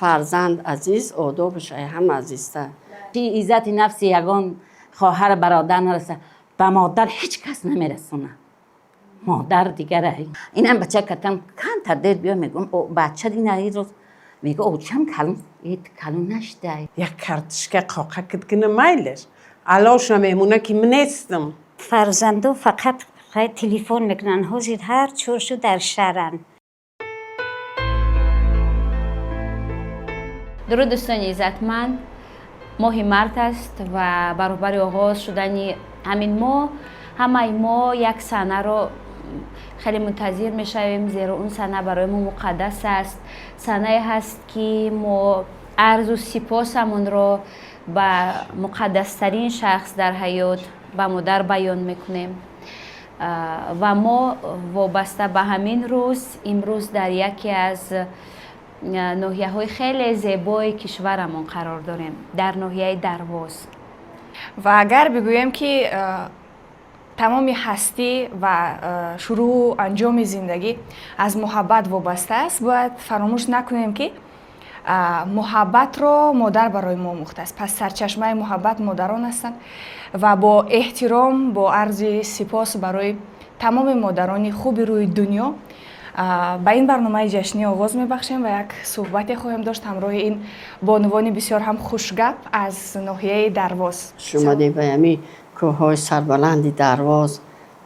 Фарзанд азиз, одобаш ай ҳама азизтар. Чи иззати нафси ягон хоҳар бародар нараса, ба модар ҳеҷ кас намерасона. Модар дигара. Инам бача катам камтар дер биё, мегӯм, бача дина рӯз мега, очам калон калон нашдай. Як картишка қоқа кидгина майлаш, алоша мемона ки нестам. Фарзанду фақат телефон мекунанд. Ҳозир ҳар чоршу дар шаҳранд. Дуруд, дӯстони иззатманд! Моҳи март аст ва баробари оғоз шудани ҳамин моҳ ҳамаи мо як саҳнаро хеле мунтазир мешавем, зеро он саҳна барои мо муқаддас аст. Саҳнае ҳаст, ки мо арзу сипосамонро ба муқаддастарин шахс дар ҳаёт, ба модар баён мекунем. Ва мо вобаста ба ҳамин рӯз имрӯз дар яке аз ноҳияҳои хеле зебои кишварамон қарор дорем, дар ноҳияи Дарвоз. Ва агар бигӯем, ки тамоми ҳастӣ ва шурӯъу анҷоми зиндагӣ аз муҳаббат вобаста аст, бояд фаромӯш накунем, ки муҳаббатро модар барои мо омӯхтааст. Пас сарчашмаи муҳаббат модарон ҳастанд ва бо эҳтиром, бо арзи сипос барои тамоми модарони хуби рӯи дунё ба ин барномаи ҷашнӣ оғоз мебахшем ва як суҳбате хоҳем дошт ҳамроҳи ин бонувони бисёр ҳам хушгап аз ноҳияи Дарвоз. Шумоде ба ҳами кӯҳҳои сарбаланди Дарвоз,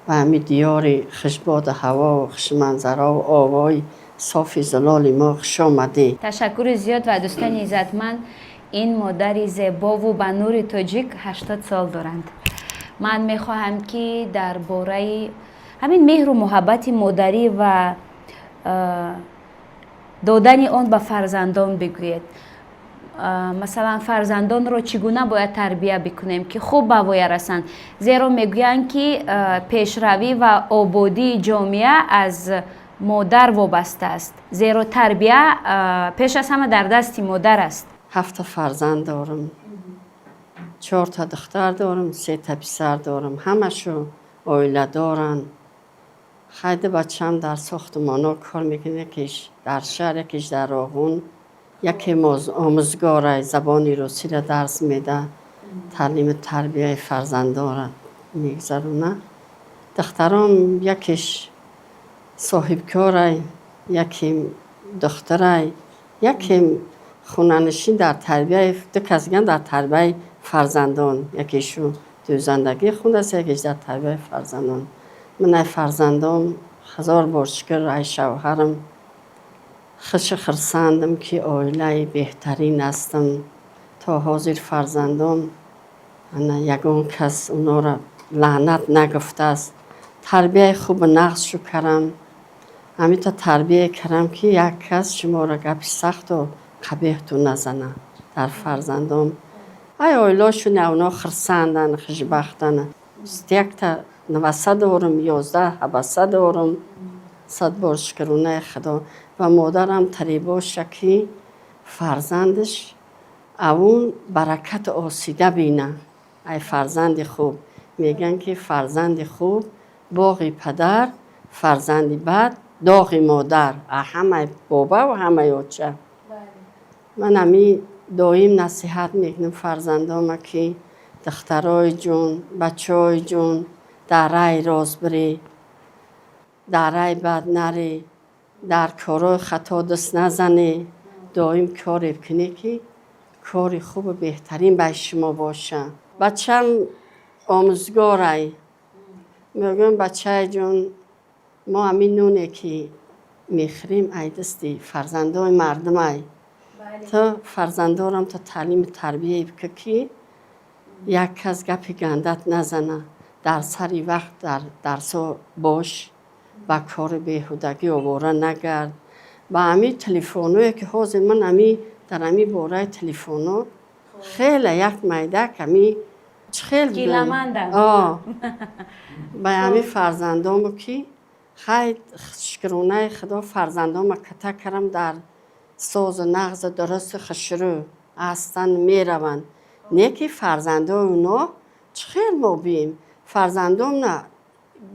ба ҳами диёри хушбоду ҳаво, хушманзарову овои софи зулоли мо хуш омадӣ. Ташаккури зиёд. Ва дӯстони иззатманд, ин модари зебову ба нури тоҷик 80 сол доранд. Ман мехоҳам, ки дар бораи ҳамин меҳру муҳаббати модарӣ ва додани он ба фарзандон бигӯед. Масалан, фарзандонро чӣ гуна бояд тарбия бикунем, ки хуб ба воя расанд? Зеро мегӯянд, ки пешравӣ ва ободии ҷомеа аз модар вобаста аст, зеро тарбия пеш аз ҳама дар дасти модар аст. Ҳафта фарзанд дорам, чорта духтар дорам, сета писар дорам, ҳамашу оила доранд. Хайда, бачаам дар сохтмоно кор мекунад, якеш дар шаҳр, якеш дар Роғун, яке омӯзгорай, забони русиро дарс меда, таълиму тарбияи фарзандонро мегузаронад. Духтаром якеш соҳибкорай, яке духтарай, яке хонанишин, дар тарбияи ду кас диган, дар тарбияи фарзандон. Якешу дӯзандагӣ хондааст, якеш дар тарбияи фарзандон. Ман ай фарзандом ҳазор бор шукр, ай шавҳарам хушу хурсандам, ки оилаи беҳтарин ҳастам. То ҳозир фарзандом ана ягон кас онора лаънат нагуфтааст. Тарбияи хубу нағзшу карам, ҳамита тарбия карам, ки як кас шуморо гапи сахту қабеҳту назана. Дар фарзандом ай оилошун оно хурсанданд, хушбахтанд. 21-та наваса дорам, 11 ҳабаса дорам. Сад бор шукронаи Худо. Ва модарам тарибоша, ки фарзандаш авун баракату осида бина. Ай фарзанди хуб мегӯянд, ки фарзанди хуб боғи падар, фарзанди бад доғи модар, ҳамаи бобаву ҳамаи оча. Ман ҳами доим насиҳат мекунам фарзандома, ки духтарои ҷон, бачаҳои ҷон, дар рай рост бирӣ, дар рай бад нарӣ, дар корҳои хато даст назанӣ, доим коре кунӣ, ки кори хубу беҳтарин ба шумо боша. Бачам омӯзгорай. Мегӯям: «Бачаи ҷон, мо ҳамин нуне ки мехӯрем, ай дасти фарзандои мардумай. Ту фарзандорам то таълиму тарбия бикун, ки як кас гапи гандат назана. Дар сари вақт дар дарсо бош, ба кори беҳудагӣ овора нагард, ба ҳамин телефоное ки ҳозир.» Ман ҳами дар ҳамин бораи телефоно хеле як майдак ҳами чӣ хел ба ҳамин фарзандому, ки хай, шукронаи Худо, фарзандома ката карам, дар созу нағзу дурусту хушрӯ ҳастанд, мераванд. Не ки фарзандои оно чӣ хел мо бием, фарзандомна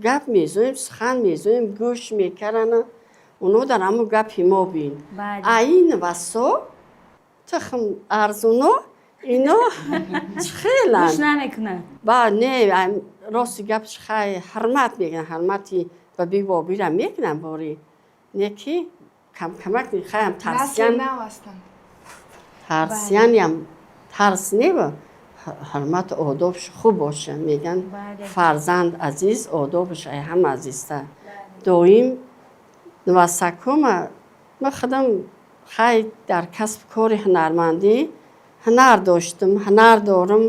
гап мезоем, сухан мезоем, гӯш мекарана, оно дар ҳамун гапи мо бин. А ин васо. Тухм арзуно, ино хелан. Гӯш намекунад. Ба не, рости гапш, хай, ҳурмат мекунан, ҳурмати ба бибобира мекунан, бори не ки камкамак хаям тарсиян. Насли нав ҳастанд. Тарсияниам тарс нева, ҳурмату одобш хуб боша, меган. Фарзанд азиз, одобш ай ҳама азизтар. Доим нувасакома ма худам, хай, дар касбу кори ҳунармандӣ ҳунар доштум, ҳунар дорум.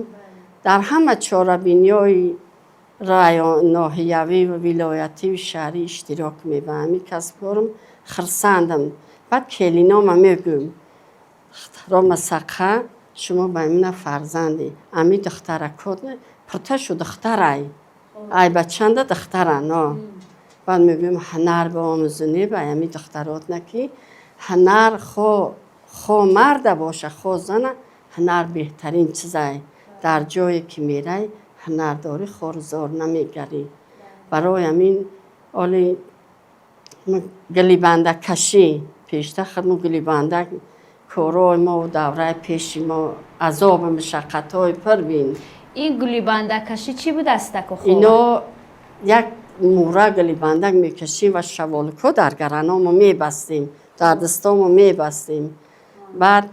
Дар ҳама чорабиниҳои район, ноҳиявӣ ва вилоятиву шаҳрӣ иштирок мебарам. Ҳамин касбу корам хурсандам. Баъд келинома мегӯм: рома сақа, шумо ба мина фарзанди ами духтаракот пурташу духтарай, ай бачанда духтаран. Баъд мегӯем: ҳунар биомӯзонӣ ба ами духтаротна, ки ҳунар хо марда боша, хо зана, ҳунар беҳтарин чизай. Дар ҷое ки мерай, ҳунардорӣ, хорузор намегарӣ. Барои ҳамин оли гилибандакашӣ пештар худмо гилибандак корҳои мо, давраи пеши мо азобу мушаққатҳои пур бин. Ин гулибандакашӣ чӣ будааст, аку? Ино як мура гилибандак мекашим ва шаволико дар гараномо мебастем, дар дастомо мебастем. Баъд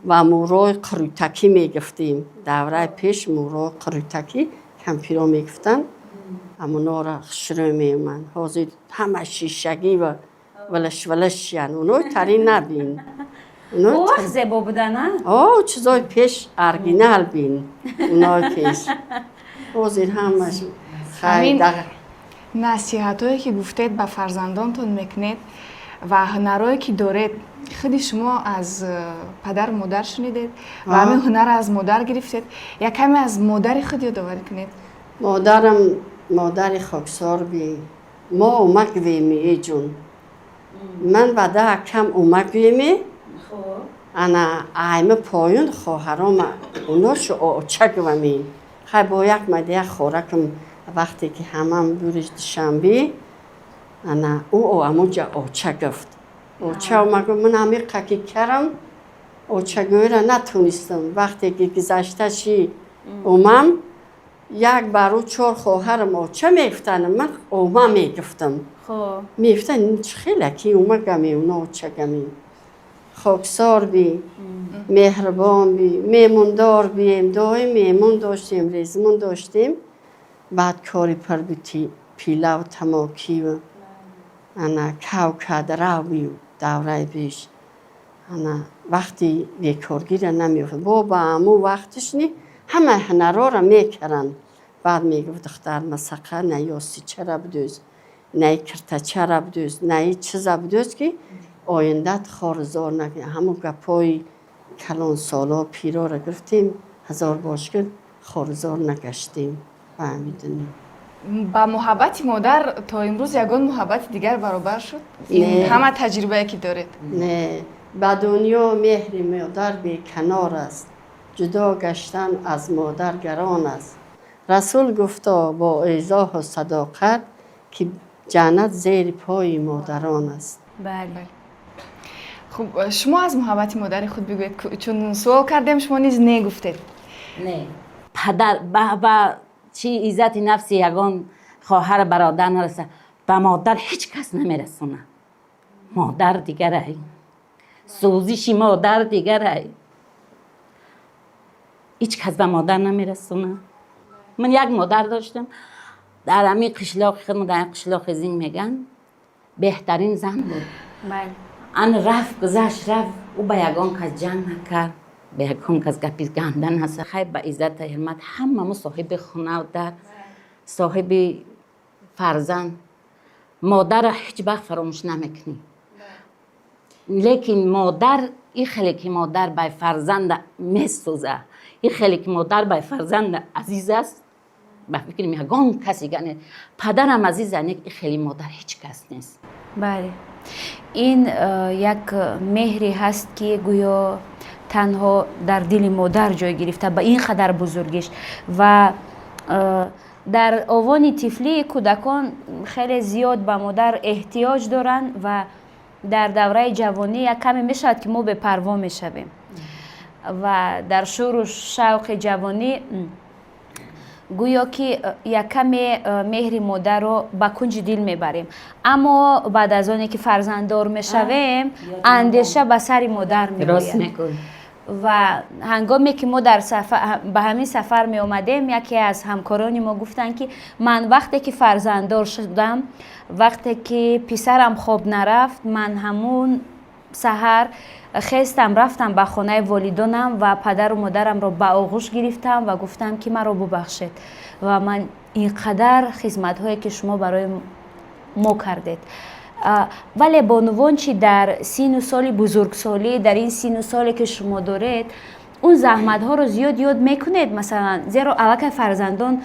ва мӯрои қурӯтакӣ мегуфтем. Давраи пеш мӯрои қурӯтакӣ кампиро мегуфтанд, ҳамонора хушрӯ меоманд. Ҳозир ҳама шишагӣ ва валаш-валашян, онои тарин набин. Вақт зебо буда, на? О, чизои пеш оригинал бин, онои пеш. Ҳозир ҳамаш хайда. Насиҳатҳое ки гуфтед, ба фарзандонтон мекунед ва ҳунарҳое ки доред, худи шумо аз падару модар шунидед ва ҳамин ҳунарро аз модар гирифтед. Як каме аз модари худ ёдоварӣ кунед. Модарам модари хоксор би. Мо омак веми, эҷун, ман бада акам омак веми. Ана айма поён хоҳарома, оношу очак вами. Хай, бо як майда як хоракам. Вақте ки ҳамам буриш Душанбе, ана ӯ амуҷа оча гуфт. Оча омад, гуфт: ман ҳамин қаки карам, очагӯиро натонистам. Вақте ки гузашта ши омам, як бару чор хоҳарам оча мегуфтанд, ман ома мегуфтам. Мегуфтанд: чӣ хела ки ома гами, оно оча гами. Хоксор би, меҳрубон би, меҳмондор бием. Доим меҳмон доштем, резмон доштем. Баъд кори пур бити, пилав, тамокиву ана кав кадрав бию. Давраи беш ана вақти бекоргира намеёфт. Бо ба ҳамун вақтишни ҳамаи ҳунарҳоро мекаранд. Баъд мегуфт: духтар масақа, на ёсичара бидӯз, на киртачара бидӯз, на чиза бидӯз, ки ояндат хорузор накунӣ. Ҳамун гапҳои калонсоло, пирора гирифтем, ҳазор бор шукр, хорузор нагаштем. Ба ҳамин дунё. Ба муҳаббати модар то имрӯз ягон муҳаббати дигар баробар шуд? Ин ҳама таҷрибае ки доред. Не, ба дунё меҳри модар беканор аст, ҷудо гаштан аз модар гарон аст. Расул гуфто бо эзоҳу садоқат, ки ҷаннат зери пои модарон аст. Бале. Хуб, шумо аз муҳаббати модари худ бигӯед, чун суол кардем, шумо низ не гуфтед. Не, падар ба чи иззати нафси ягон хоҳар бародар нараса, ба модар ҳеҷ кас намерасона. Модар дигарай, сӯзиши модар дигарай, ҳеҷ кас ба модар намерасона. Ман як модар доштам дар ҳамин қишлоқи худмо, дар қишлоқи Зин меган, беҳтарин зан буд. Ан рафт, гузашт, рафт. Ӯ ба ягон кас ҷанг накард, ба ягон кас гапи ганда наса. Хай, ба иззату ҳурмат ҳамамо соҳиби хона дар соҳиби фарзанд. Модарро ҳеҷ вақт фаромӯш намекунӣ, лекин модар и хеле ки модар бай фарзанда месӯза, и хеле ки модар бай фарзанда азиз аст, ба фикрам ягон каси га падарам азиза, не, и хеле модар ҳеҷ кас нест. Бале, ин як меҳре ҳаст, ки гӯё танҳо дар дили модар ҷой гирифта, ба ин қадар бузургиш. Ва дар овони тифлии кӯдакон хеле зиёд ба модар эҳтиёҷ доранд ва дар давраи ҷавонӣ як каме мешавад, ки мо бепарво мешавем. Ва дар шӯру шавқи ҷавонӣ гӯё ки як каме меҳри модарро ба кунҷи дил мебарем, аммо баъд аз оне ки фарзанддор мешавем, андеша ба сари модар меояд. Ва ҳангоме ки мо дар ба ҳамин сафар меомадем, яке аз ҳамкорони мо гуфтанд, ки ман вақте ки фарзанддор шудам, вақте ки писарам хоб нарафт, ман ҳамун саҳар хестам, рафтам ба хонаи волидонам ва падару модарамро ба оғӯш гирифтам ва гуфтам, ки маро бубахшед ва ман ин қадар хизматҳое ки шумо барои мо кардед. Вале бонувон чӣ? Дар сину соли бузургсолӣ, дар ин сину соле ки шумо доред, он заҳматҳоро зиёд ёд мекунед, масалан, зеро аллакай фарзандон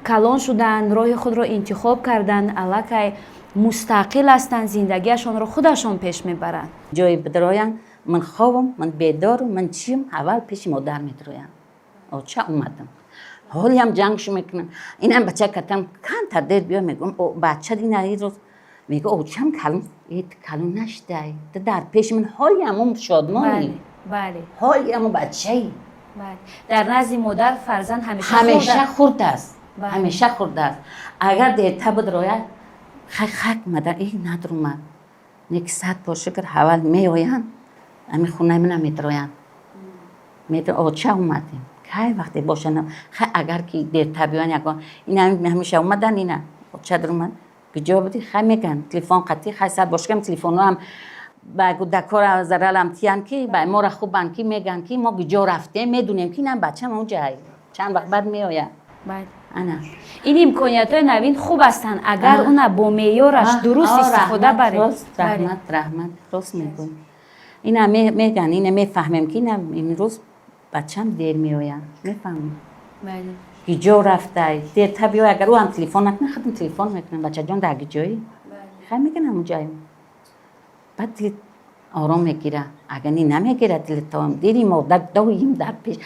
калон шуданд, роҳи худро интихоб карданд, аллакай мустақил ҳастанд, зиндагиашонро худашон пеш мебаранд. Ҷои бидроянд, ман хобам, ман бедорам, ман чием, аввал пеши модар медроям: оча, омадам. Ҳолиам ҷангшу мекунам. Инам бача катам камтар дер биё, мегӯм: бача, ина рӯз мега очам калон калон нашдай, ту дар пеши ман ҳоли ҳамон шодмонӣ, ҳоли ҳамон бачаи. Дар назди модар фарзанд ҳамеша ҳамеша хурд аст, ҳамеша хурд аст. Агар дерта бидрояд, хай, хак мадар и надурумад. Неки сад бор шукр, ҳавал меоянд, ами хонаи мана медроянд, оча, омадем. Кай вақте бошанд, хай, агар ки дерта биёянд, ягон ина ҳамеша омадан, ина оча дурумад, куҷо будӣ? Хай, меган телефон қатӣ. Хай, сад бор шукр, телефонҳоам ба кӯдакҳоро заралам тиянд, ки ба моро хубанд, ки меган, ки мо куҷо рафтем, медонем, ки инам бачам онҷа чанд вақт баъд меояд. Ана. Ин имкониятҳои навин хуб ҳастанд, агар уна бо меъёраш дуруст истифода баред. Раҳмат, раҳмат, рост мегӯй. Ина меган, ина мефаҳмем, ки ина имрӯз бачам дер меояд, мефаҳмем киҷо рафтай, дерта биёй. Агар ӯ ҳам телефон накунад, худам телефон мекунам: бачаҷон, дар киҷоӣ? Хай, меган ҳамуҷаем. Баъд дил ором мегира. Агар ни намегира дилтон, дили модар доим дар пеш,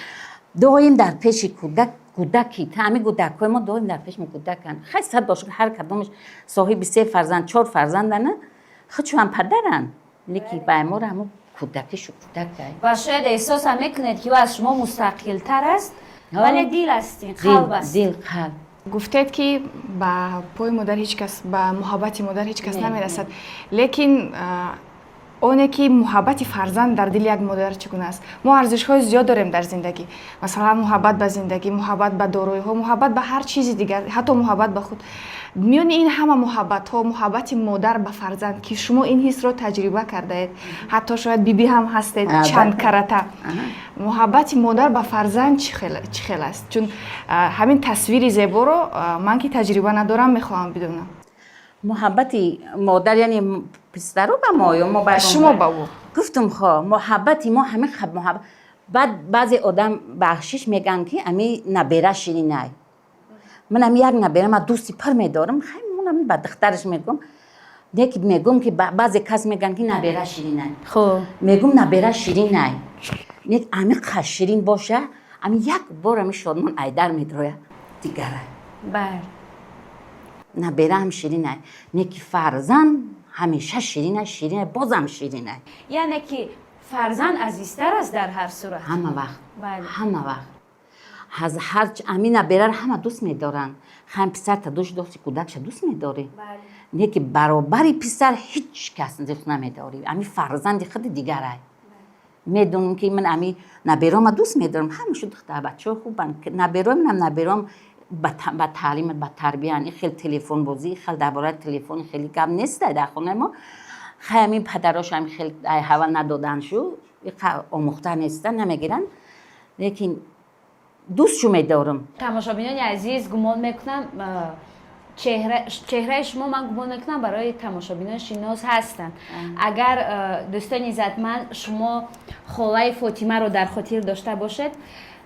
доим дар пеши кӯдак, кӯдаки ҳами кӯдакҳои мо доим дар пеши мо кӯдаканд. Хай, сад бошад, ҳар кадомаш соҳиби се фарзанд, чор фарзандана, худшоам падаранд, леки ба моро ҳамо кӯдакишу кӯдакай. Ва шояд эҳсосам мекунед, ки ӯ аз шумо мустақилтар аст, вале дил астин, қалб аст. Дил, қалб. Гуфтед, ки ба пои модар ҳеҷ кас, ба муҳаббати модар ҳеҷ кас намерасад, лекин оне ки муҳаббати фарзанд дар дили як модар чӣ гуна аст? Мо арзишҳои зиёд дорем дар зиндагӣ, масалан, муҳаббат ба зиндагӣ, муҳаббат ба дороиҳо, муҳаббат ба ҳар чизи дигар, ҳатто муҳаббат ба худ. Миёни ин ҳама муҳаббатҳо, муҳаббати модар ба фарзанд, ки шумо ин ҳисро таҷриба кардаед, ҳатто шояд бибӣ ҳам ҳастед чанд карата, муҳаббати модар ба фарзанд чӣ хел аст? Чун ҳамин тасвири зеборо ман, ки таҷриба надорам, мехоҳам бидонам. Муҳаббати модар, яъне писару ба мо ё мо ба шумо ба ӯ? Гуфтум хо, муҳаббати мо ҳамин муҳаббат. Баъд баъзе одам бахшиш мегӯянд, ки ами набера ширинай. Ман ами як набера ма дӯсти пир медорам. Хай, монам ба духтараш мегӯм, неки мегӯм, ки баъзе кас мегӯянд, ки набера ширинай. Мегӯм, набера ширинай, нек ами қа ширин боша, ами як бор ами шодмон айдар медроя, дигара. Набераам ширинай, неки фарзанд ҳамеша ширинай, ширинай, бозам ширинай. Яъне ки фарзанд азизтар аст дар ҳар сурат. Ҳама вақт, ҳама вақт. Аз ҳар ами набераро ҳама дӯст медоранд. Хам писарта дӯст дошти, кӯдакша дӯст медорӣ, неки баробари писар ҳеҷ кас дӯст намедорӣ. Ами фарзанди худи дигарай. Медонам, ки ман ами наберома дӯст медорам, ҳамашу духтарбачаҳо хубанд. Наберои манам, набером ба таълим, ба тарбиян. И хел телефонбозӣ, хел дар бораи телефон хеле гап нест дар хонаи мо. Хай, ами падарош ами хел ҳава надодан шу, омӯхта нестан, намегиранд, лекин дӯстшу медорам. Тамошобинони азиз, гумон мекунам, чеҳраи шумо, ман гумон мекунам, барои тамошобинон шинос ҳастанд. Агар, дӯстони иззатманд, шумо холаи Фотимаро дар хотир дошта бошед,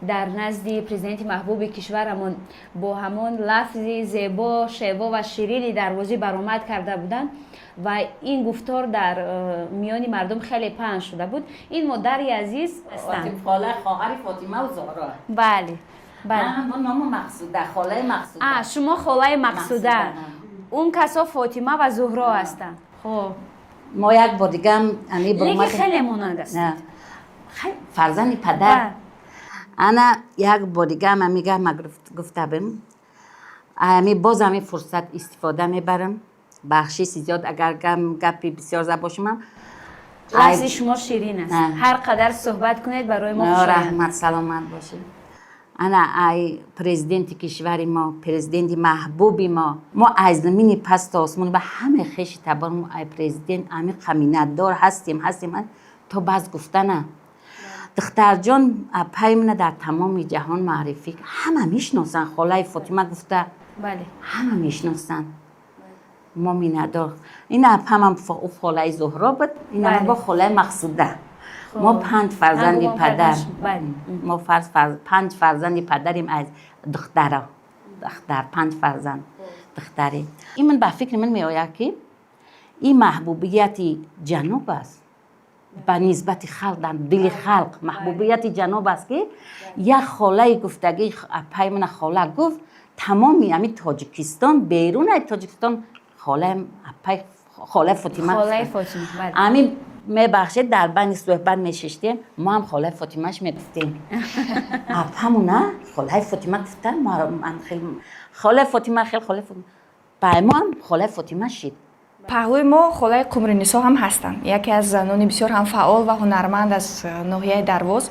дар назди президенти маҳбуби кишварамон бо ҳамон лафзи зебо, шево ва ширини дарвозӣ баромад карда буданд ва ин гуфтор дар миёни мардум хеле паҳн шуда буд. Ин модари азиз ҳастанд. Хоҳари Фотимаву Зоҳро. Бале. Ному Мақсуда, холаи Мақсуда. Шумо холаи Мақсуда, он касо Фотима ва Зуҳро ҳастанд. Хоб. Мо як бор дигам Лекин хеле монанд аст. Фарзанди падар. Ана, як бор дига ма мегам, ма гуфтабим, ами боз ами фурсат истифода мебарам. Бахшиси зиёд, агар гапи бисёр зад бошам. Лафзи шумо ширин аст, ҳар қадар суҳбат кунед, барои мо. Раҳмат, саломат бошед. Ана, ай президенти кишвари мо, президенти маҳбуби мо, мо аз замини паст то осмон ба ҳама хеши табормо ай президент ами миннатдор ҳастем. То баъз гуфтана, духтарҷон, апаи мана дар тамоми ҷаҳон маърифӣ, ҳама мешиносанд, холаи Фотима гуфта. Ҳама мешиносанд, мо миннатдор. Ин апамам холаи Зуҳро буд, ин бо холаи Мақсуда. Мо панҷ фарзанди падар, мо панҷ фарзанди падарем, аз духтара духтар, панҷ фарзанд духтаре. Ин ман ба фикри ман меояд, ки ин маҳбубияти ҷаноб аст ба нисбати халқ, дар дили халқ маҳбубияти ҷаноб аст, ки як холаи гуфтагӣ, апаи мана хола гуфт, тамоми ами Тоҷикистон, берун аз Тоҷикистон холаи апаи холаи Фотима. Ами мебахшед, дар байни суҳбат мешиштем, мо ҳам холаи Фотимаш мегуфтем. Апамуна холаи Фотима гуфтан, холаи Фотима, хел холаи Фотима, ба мо ҳам холаи Фотима шид. Паҳлӯи мо холаи Қумринисо ҳам ҳастанд, яке аз занони бисёр ҳам фаъол ва ҳунарманд аз ноҳияи Дарвоз,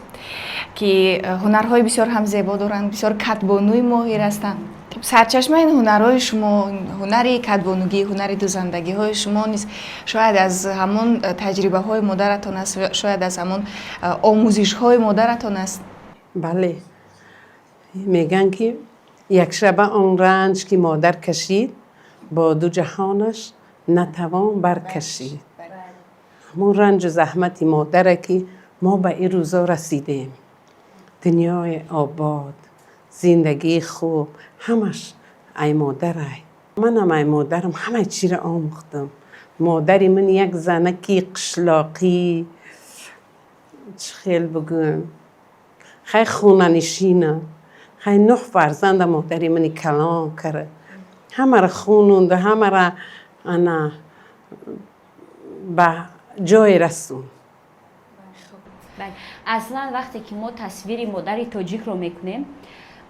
ки ҳунарҳои бисёр ҳам зебо доранд, бисёр кадбонуи моҳир ҳастанд. Сарчашмаи ин ҳунарҳои шумо, ҳунари кадбонугӣ, ҳунари дузандагиҳои шумо низ шояд аз ҳамон таҷрибаҳои модаратон аст, шояд аз ҳамон омӯзишҳои модаратон аст. Бале, мегӯянд, ки якшаба он ранҷ, ки модар кашид, бо ду ҷаҳонаш натавон баркашид. Ҳамон ранҷу заҳмати модаре, ки мо ба ин рӯзо расидем, дунёи обод, зиндагии хуб, ҳамаш ай модарай. Манам ай модарам ҳамаи чиро омӯхтам. Модари ман як занаки қишлоқӣ, чӣ хел бигӯем, хай, хонанишина, хай, нӯҳ фарзанда модари мани калон кара, ҳамаро хонунда, ҳамаро ана ба ҷое расонд. Аслан, вақте ки мо тасвири модари тоҷикро мекунем,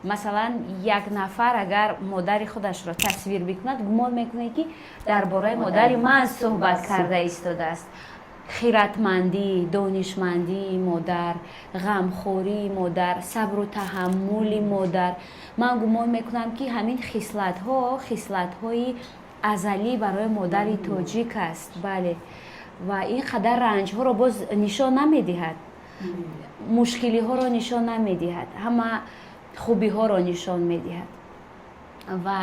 масалан, як нафар агар модари худашро тасвир бикунад, гумон мекунед, ки дар бораи модари ман суҳбат карда истодааст. Хиратмандӣ, донишмандии модар, ғамхории модар, сабру таҳаммули модар, ман гумон мекунам, ки ҳамин хислатҳо хислатҳои азалӣ барои модари тоҷик аст. Бале, ва ин қадар ранҷҳоро боз нишон намедиҳад, мушкилиҳоро нишон намедиҳад, ҳама хубиҳоро нишон медиҳад. Ва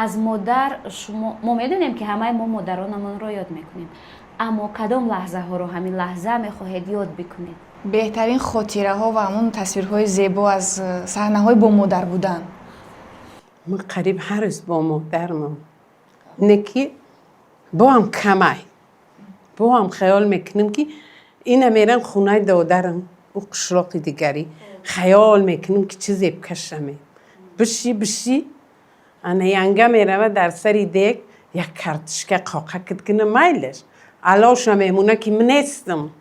аз модар шумо, мо медонем, ки ҳамаи мо модаронамонро ёд мекунем, аммо кадом лаҳзаҳоро ҳамин лаҳза мехоҳед ёд бикунед? Беҳтарин хотираҳо ва ҳамон тасвирҳои зебо аз саҳнаҳои бо модар будан. Ман қариб ҳар рӯз бо модармам, не ки боам камай, боам хаёл мекунам, ки ина мерам хонаи додарам, ӯ қишлоқи дигарӣ, хаёл мекунам, ки чӣ зебкашаме, биши биши. Ана, янга мерава, дар сари дег як картишка қоқа кид кина, майлаш алоша мемона, ки ман нестам.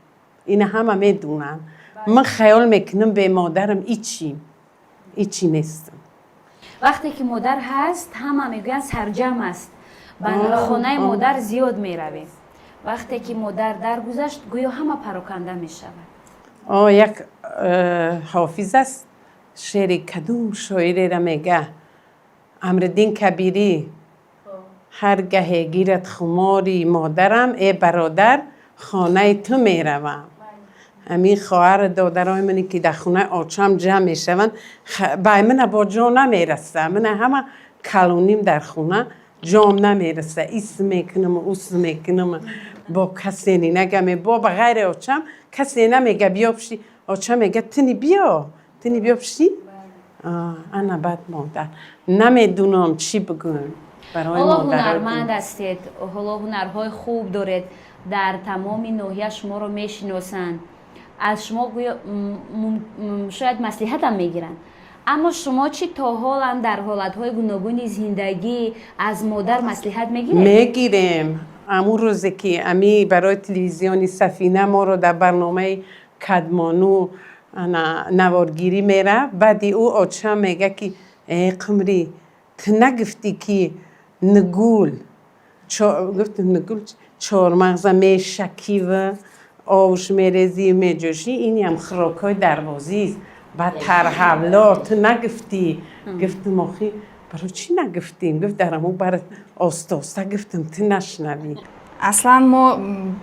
Ина ҳама медунанд. Ман хаёл мекунам, бемодарам ичи ичи нестам. Вақте ки модар ҳаст, ҳама мегӯянд, сарҷам аст, ба хонаи модар зиёд меравем. Вақте ки модар даргузашт, гӯё ҳама пароканда мешавад. О, як ҳофиз аст, шеъри кадом шоирера мега, Амриддин Кабирӣ: «Ҳар гаҳе гирад хумори модарам, э бародар, хонаи ту меравам». Ҳамин хоҳару додарои мане, ки дар хонаи очам ҷамъ мешаванд, ба мана бо ҷо намераса. Мана, ҳама калоним дар хона, ҷом намераса. Ис мекунам, ус мекунам, бо касе нагаме, бо ба ғайри очам касе намега: «Биё пиши». Очам мега: «Тини биё, тини биё пиши». Ана, баъд модар, намедунам чӣ бигӯям барои Ҳоло модарои. ҳунарманд ҳастед, ҳоло ҳунарҳои хуб доред, дар тамоми ноҳия шуморо мешиносанд, аз шумо гӯё шояд маслиҳатам мегиранд. Аммо шумо чӣ, то ҳолам дар ҳолатҳои гуногуни зиндагӣ аз модар маслиҳат мегиред? Мегирем. Ҳамун рӯзе, ки ами барои телевизиони Сафина моро дар барномаи Кадмону ана наворгирӣ мерафт. Баъди ӯ очам мега, ки э, Қумрӣ, ту нагуфтӣ, ки нигул? Гуфтам: «Нигул чормағза мешакива, овш мерезӣ, меҷӯшӣ, инам хӯрокҳои дарвозист, баъд тарҳавло, ту нагуфтӣ?» Гуфтам: «Охи, барои чӣ нагуфтем?» Гуфт: «Дар ҳамун барат оста-оста гуфтам, ту нашнавӣ». Аслан мо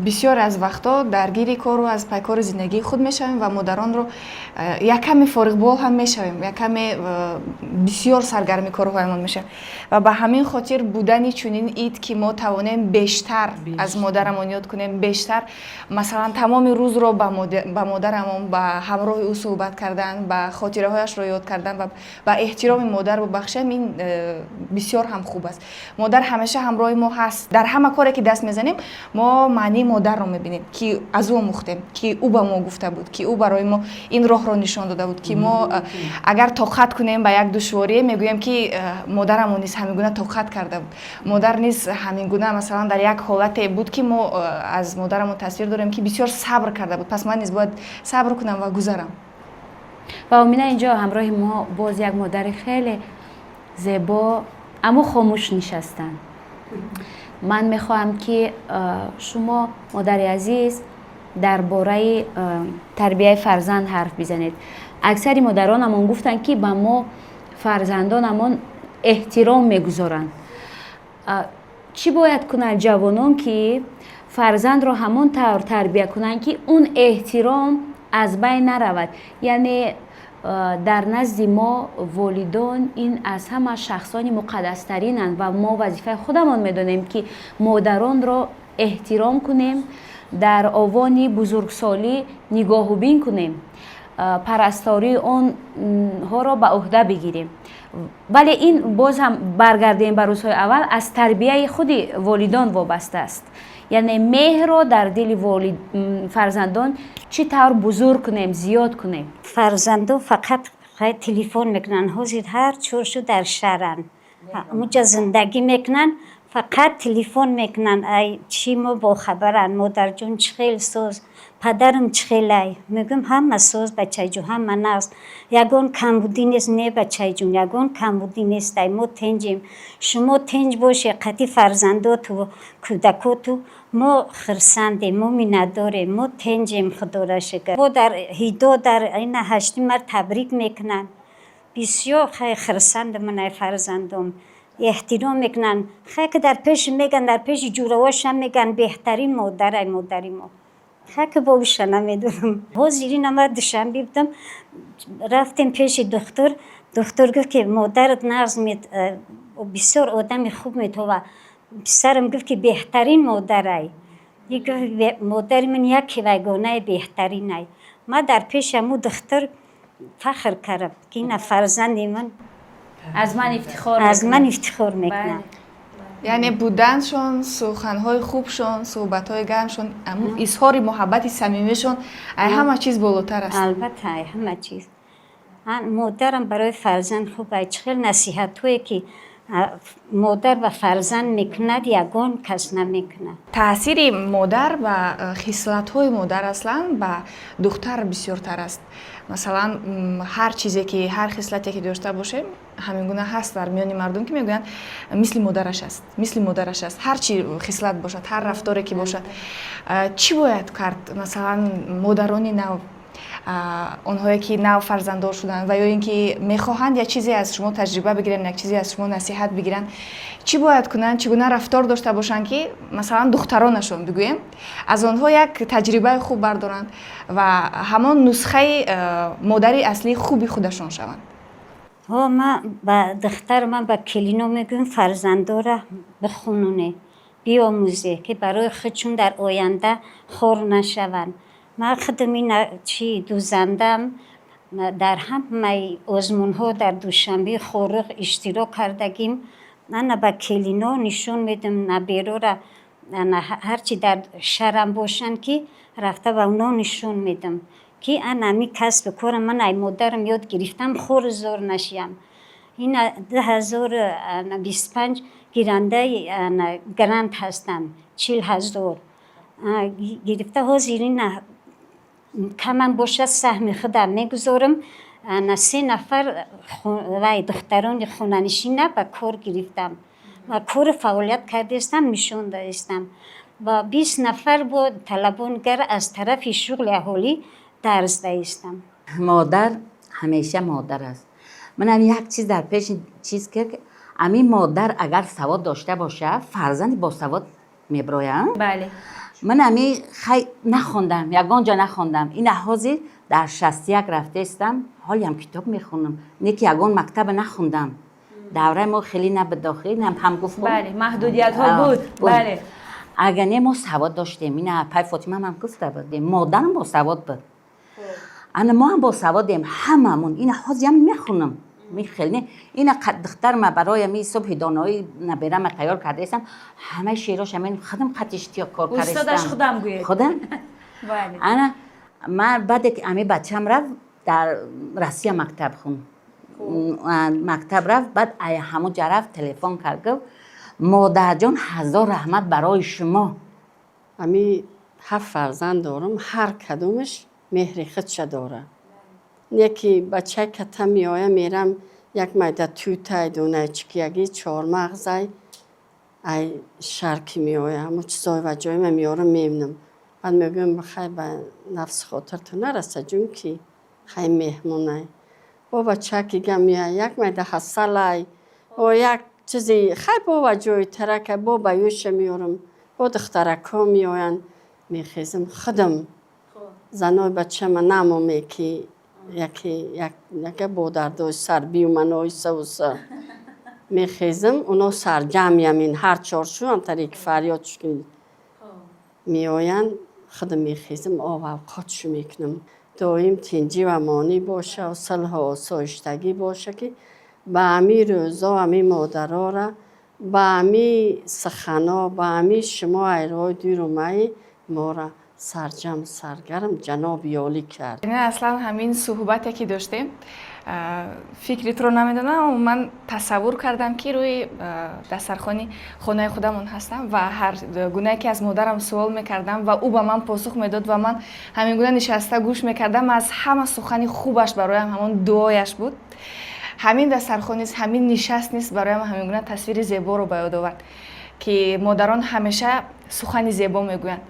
бисёр аз вақтҳо даргири кору аз пайкори зиндагии худ мешавем ва модаронро як каме фориғбол ҳам мешавем, як каме бисёр саргарми корҳоямон мешавем ва ба ҳамин хотир будани чунин ид, ки мо тавонем бештар аз модарамон ёд кунем, бештар, масалан, тамоми рӯзро ба модарамон, ба ҳамроҳи ӯ суҳбат кардан, ба хотираҳояшро ёд кардан ва ба эҳтироми модар бубахшем, ин бисёр ҳам хуб аст. Модар ҳамеша ҳамроҳи мо ҳаст. Дар ҳама коре, ки даст мезанем, мо маънии модарро мебинем, ки аз ӯ омӯхтем, ки ӯ ба мо гуфта буд, ки ӯ барои мо ин роҳро нишон дода буд, ки мо агар тоқат кунем ба як душворие, мегӯем, ки модарамон низ ҳамин гуна тоқат карда буд, модар низ ҳамин гуна, масалан, дар як ҳолате буд, ки мо аз модарамон тасвир дорем, ки бисёр сабр карда буд, пас ман низ бояд сабр кунам ва гузарам. Ва Омина, инҷо ҳамроҳи мо боз як модари хеле зебо, аммо хомӯш нишастанд. Ман мехоҳам, ки шумо, модари азиз, дар бораи тарбияи фарзанд ҳарф бизанед. Аксари модаронамон гуфтанд, ки ба мо фарзандонамон эҳтиром мегузоранд. Чӣ бояд кунанд ҷавонон, ки фарзандро ҳамон тавр тарбия кунанд, ки он эҳтиром аз байн наравад? Яъне дар назди мо волидон ин аз ҳама шахсони муқаддастаринанд ва мо вазифаи худамон медонем, ки модаронро эҳтиром кунем, дар овони бузургсолӣ нигоҳубин кунем, парастории онҳоро ба ӯҳда бигирем. Вале ин боз ҳам баргардем ба рӯзҳои аввал, аз тарбияи худи волидон вобаста аст. Яъне меҳрро дар дили фарзандон чӣ тавр бузург кунем, зиёд кунем? Фарзандо фақат телефон мекунанд. Ҳозир ҳар чоршу дар шаҳранд, онҷа зиндагӣ мекунанд, фақат телефон мекунанд. Ай чӣ мо бохабаранд: «Модарҷон, чӣ хел соз? Падарам чӣ хелай?» Мегӯм: «Ҳама соз, бачаҷон, ҳама нағз, ягон камбудӣ нест». «Не, бачаҷон, ягон камбудӣ нестай, мо тинҷем, шумо тинҷ боше қати фарзандоту кӯдакоту, мо хурсандем, мо миннатдорем, мо тинҷем, худоро шукр». Бо дар ҳидо, дар ина ҳашти март табрик мекунанд. Бисёр хай хурсандам ай фарзандом. Эҳтиром мекунанд. Хай ки дар пеши меган, дар пеши ҷуравошам меган: «Беҳтарин модарай модари мо». Хай ки бобиша намедонам. Ҳозир ина ма Душанбе будам, рафтем пеши духтур. Духтур гуфт, ки модарат нағз, бисёр одами хуб метова. Писарам гуфт, ки беҳтарин модарай. Гуфт: «Модари ман яке вайгонаи беҳтаринай». Ма дар пеши ҳамун духтур фахр кардам, ки ина фарзанди ман аз ман ифтихор аз ман ифтихор мекунад. Яъне буданшон, суханҳои хубшон, суҳбатҳои гармшон, изҳори муҳаббати самимишон ай ҳама чиз болотар аст. Албатта, ай ҳама чиз. Модарам барои фарзанд хуб ай. Чӣ хел насиҳатҳое, ки модар ба фарзанд мекунад, ягон кас намекунад. Таъсири модар ва хислатҳои модар аслан ба духтар бисёртар аст. Масалан, ҳар чизе ки, ҳар хислате ки дошта бошем, ҳамин гуна ҳаст дар миёни мардум, ки мегӯянд: «Мисли модараш аст, мисли модараш аст». Ҳар чи хислат бошад, ҳар рафторе ки бошад, чӣ бояд кард, масалан, модарони нав, онҳое ки нав фарзанддор шуданд ва ё ин ки мехоҳанд як чизе аз шумо таҷриба бигиранд, як чизе аз шумо насиҳат бигиранд, чӣ бояд кунанд, чӣ гуна рафтор дошта бошанд, ки, масалан, духтаронашон, бигӯем, аз онҳо як таҷрибаи хуб бардоранд ва ҳамон нусхаи модари аслии хуби худашон шаванд? Ҳо, ман ба духтар, ман ба келино мегӯям: фарзандора бихунуне, биомӯзе, ки барои худшон дар оянда хор нашаванд. Ман худам ина чи дӯзандаам, дар ҳамаи озмунҳо дар Душанбе, Хоруғ иштирок кардагим. Ана ба келино нишон медиҳам, наберора, ана ҳарчи дар шаҳрам бошанд, ки рафта ба онҳо нишон медиҳам, ки ана ҳамин касбу корам ман ай модарам ёд гирифтам, хору зор нашиям. Ина 2025 гирандаи грант ҳастам, 40 000 гирифта. Ҳозир ина Камам бошад, саҳми худам мегузорам. Ана се нафар вай духтарони хонанишина ба кор гирифтам ва кору фаъолият кардаистам, нишон даистам ва 20 нафар бо талабонгар аз тарафи шуғли аҳолӣ дарс даистам. Модар ҳамеша модар аст. Манам як чиз дар пеши чиз ки ҳамин модар агар савод дошта бошад, фарзанди босавод мебирояд. Бале. Ман ами хай нахондам, ягон ҷо нахондам. Ина ҳозир дар 61 рафтаистам, ҳолиам китоб мехонам, не ки ягон мактаба нахондам. Давраи мо хеле набуд, дохил ҳам гуфт. Бале, маҳдудиятҳо буд, бале. Агар не, мо савод доштем. Ина пай Фотима ҳам гуфта будем, модарам босавод буд, ана мо ҳам босаводем ҳамамон. Ина ҳозирам мехонам, хеле не. Ина духтарма барои ами субҳи доноӣ наберама тайёр кардаистам, ҳамаи шеърош ҳамин худам қати иштиёқ кор Устодаш кардаистам. худам гӯед. Худам. Бале. Ана ман баъде ки ами бачам рафт дар Россия, мактаб хун, мактаб рафт, баъд ай ҳамон ҷа рафт, телефон кард, гуфт: «Модарҷон, ҳазор раҳмат барои шумо». Ами ҳафт фарзанд дорам, ҳар кадомаш меҳри худша дора. Яки бачаи ката меоя, мерам, як майда тутай, дуначкияги чормағзай, ай шаҳр ки меоя, ҳамо чизои ва ҷоима меорам, мемнам. Баъд мегӯям: «Хай, ба нафси хотирту нараса ҷун, ки хай меҳмонай». Бо бачаки га меоя, як майда ҳасалай о як чизи хай бо ва ҷои тарака бо ба юша меорам. Бо духтаракҳо меоянд, мехезам худам, занои бачама намоме ки яке яка бо дардои сар биёман, оҳиста мехезам, оно сарҷамъ ямин ҳар чоршу ҳамтаре ки фарёд меоянд, худам мехезам, об авқотшу мекунам. Доим тинҷӣ ва амонӣ боша, сулҳу осоиштагӣ боша, ки ба ҳамин рӯзо ҳамин модарора ба ҳамин сухано, ба ҳамин шумо айрои дурумаи мора сарҷам саргарм ҷаноби олӣ кард. Не, аслан ҳамин суҳбате ки доштем, фикри туро намедонам, ман тасаввур кардам, ки рӯи дастархони хонаи худамон ҳастам ва ҳар гунае ки аз модарам суол мекардам ва ӯ ба ман посух медод ва ман ҳамин гуна нишаста гӯш мекардам. Аз ҳама сухани хубаш бароям ҳамон дуояш буд. Ҳамин дастархон низ, ҳамин нишаст низ бароям ҳамин гуна тасвири зеборо ба ёд овард, ки модарон ҳамеша сухани зебо мегӯянд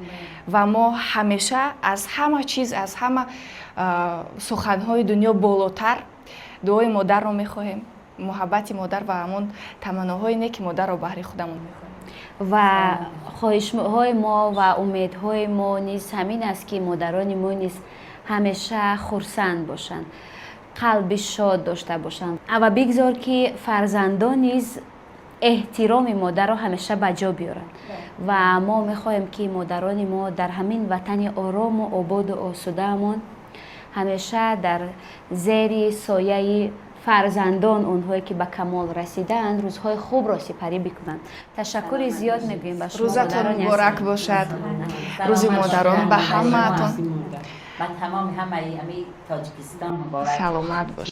ва мо ҳамеша аз ҳама чиз, аз ҳама суханҳои дунё болотар дуои модарро мехоҳем, муҳаббати модар ва ҳамон таманноҳои неки модарро баҳри худамон мехоҳем. Ва хоҳишҳои мо ва умедҳои мо низ ҳамин аст, ки модарони мо низ ҳамеша хурсанд бошанд, қалби шод дошта бошанд ва бигзор, ки фарзандон низ эҳтироми модарро ҳамеша ба ҷо биёранд. Ва мо мехоҳем, ки модарони мо дар ҳамин ватани орому ободу осудаамон ҳамеша дар зери сояи фарзандон, онҳое ки ба камол расидаанд, рӯзҳои хубро сипарӣ бикунанд. Ташаккури зиёд мегӯем ба шумо. Рӯзатон муборак бошад, рӯзи модарон ба ҳамаатон. Ба тамоми ҳамаи ами Тоҷикистон муборак. Саломат бош.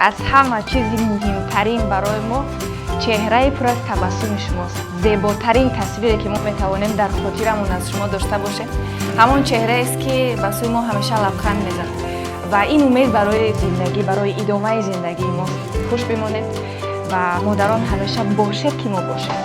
Аз ҳама чизи муҳимтарин барои мо чеҳраи пур аз табассуми шумост. Зеботарин тасвире, ки мо метавонем дар хотирамон аз шумо дошта бошем, ҳамон чеҳраест, ки ба сӯи мо ҳамеша лабханд мезад ва ин умед барои зиндагӣ, барои идомаи зиндагии мост. Хуш бимонед ва модарон ҳамеша бошед, ки мо бошем.